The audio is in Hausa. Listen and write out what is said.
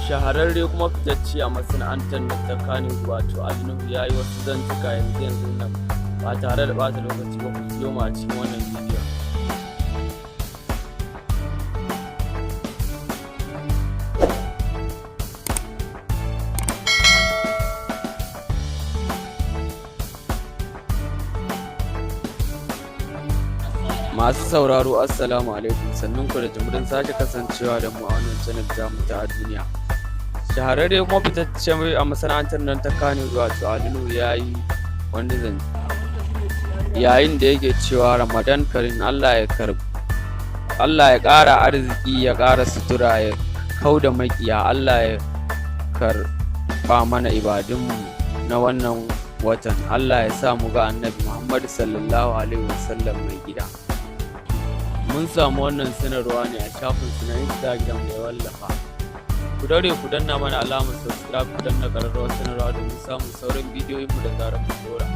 Shahararre kuma fitacce a masana'antar nan ta Kannywood, wato Ali Nuhu, ya yi wasu zantuka yanzu yanzun nan. Ba tare da ɓata lokaci ba, ku biyo mu a cikin wannan bidiyon. Masu sauraro, assalamu alaikum, sannun ku da jimirin sake kasancewa da mu a wannan channel tamu ta duniya. Shahararre kuma fitacce a masana'antar nan ta Kannywood, wato Ali Nuhu, ya yi wani zance yayin da yake cewa Ramadan Karim, Allah ya karbi, Allah ya ƙara arziki, ya ƙara sutura, ya kau da maƙiya, Allah ya karɓa mana ibadunmu na wannan watan, Allah ya sa mu ga Annabi Muhammadu sallallahu alaihi wasallam mai gida. Mun samu wannan sanarwa ne a shafinsu na Instagram da ya wallafa. Ku daure ku danna mana alamar subscribe, ku danna ƙararrawar sanarwa domin samun sauran bidiyoyinmu da zarar mun ɗora.